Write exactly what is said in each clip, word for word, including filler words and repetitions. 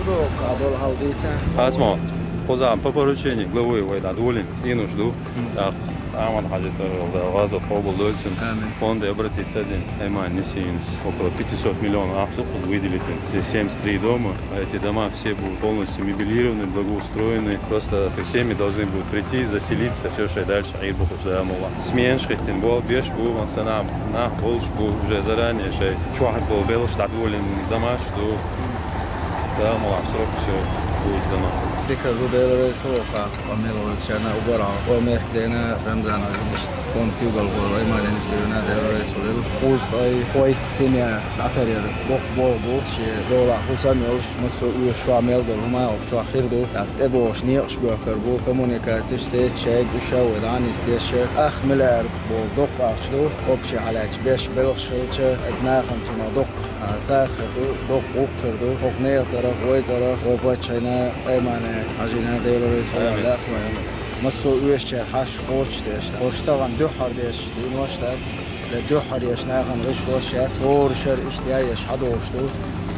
Кхы долу хьал дийца. Асмо, кхузахь по поручению главы вай дӀадолийна, цӀийнаш ду. ТӀаккха Ахьмад-Хьаьжин цӀарах Дала гӀазот къобалдойла цуьнан. Амин. Фонде обратиться дина, Айманис около пятьсот миллионов ахча ду кхуза выделить дина. Здесь семьдесят три дома, а эти дома все будут полностью мебелированы, благоустроены. Просто эти семьи должны будут прийти, заселиться, всё, шайн дальше Ӏийр бу кхуза, Дала мукъ лахь. Сменаш хӀиттина болу беш бу, массанхьа нах болуш бу, уже заранее шайн чохь болу белхаш дӀадолийна домаш ду. Дала мукъ лахь, срок всё будет сдано. Дика ду, Дела реза хуьлда. Къамел волчарна уггар а, о мехкдена Рамзан Азимишт, фонд куьйгалхо Айманис Дела реза хуьлийла. Кхузткъе кхойтта семья дӀатаръяр боккха болх бу, шен долахь хӀусам йолуш, массо а оьшуш чохь мел долу хӀума а чохь хир ду. ТӀаккха тӀебогӀуш некъаш боьхкур бу, коммуникацеш, сеташ, шайга уьш а вай дӀа а нисъеш, ах миллиард болу доккха ахча ду, общий хьалаьцча беш белхаш хилча, оцу нахана цунах доккха, а, сагӀа хир ду, доккха гӀуллакх хир ду, хӀокху нехан цӀарах, вай цӀарах, вай паччахьна, Айманис Хьаьжина, Дела реза хуьлда, лаьа вайна. Массо а оьшучара хьашт кхочушдеш, хӀорш тахана дуьххьара деш цӀенош дац, де дуьххьара еш нахана гӀишлош яц, хӀора шара иштта яеш хьадогӀуш ду.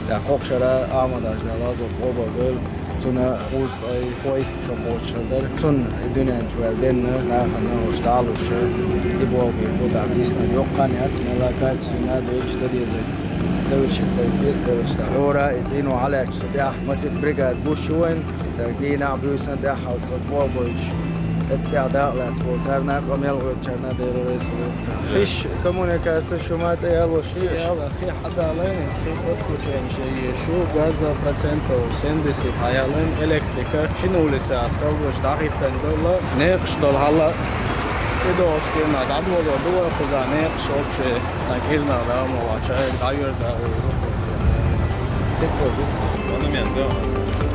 ТӀаккха кху шарахь Ахьмад-Хьаьжин Дала гӀазот къобалдойла, цунна кхузткъе кхойтта шо кхочушхир дара. Цунна и дуьнен чу ваьлла денна, нахана уьш дӀалуш, и болх бийр бу, тӀаккха дийцинарг йоккха хан яц, мелла качественно а доьдуш дан дезарг, завершить дайта деза белхаш тӀехь. ХӀора и цӀийно хьалаьцча цу тӀехь масийтта бригада гуш ю вайн, цаьрга дийнахь а, буьйсанна а тӀаьххьалц аса болх бойтуш, оцу тӀехь дакъа лаьцна болу царна а, къамел гӀоьртучарна а Дела реза хуьлда. Хиш, коммуникацеш хӀума тӀеялош ю? Яла, хи хьадалайна, иза хи подключенеш еш ю, газа процентов семьдесят хьаялайна, электрика, шина улицехь столбаш дӀахӀиттина долу, некъаш долу хьала, и догӀучу кӀирнах дӀадолор ду вай кхузахь некъаш вообще, сан кӀирнах, Дала мукъ лахь, шайга дӀайоьрзур ду. Монумент, да?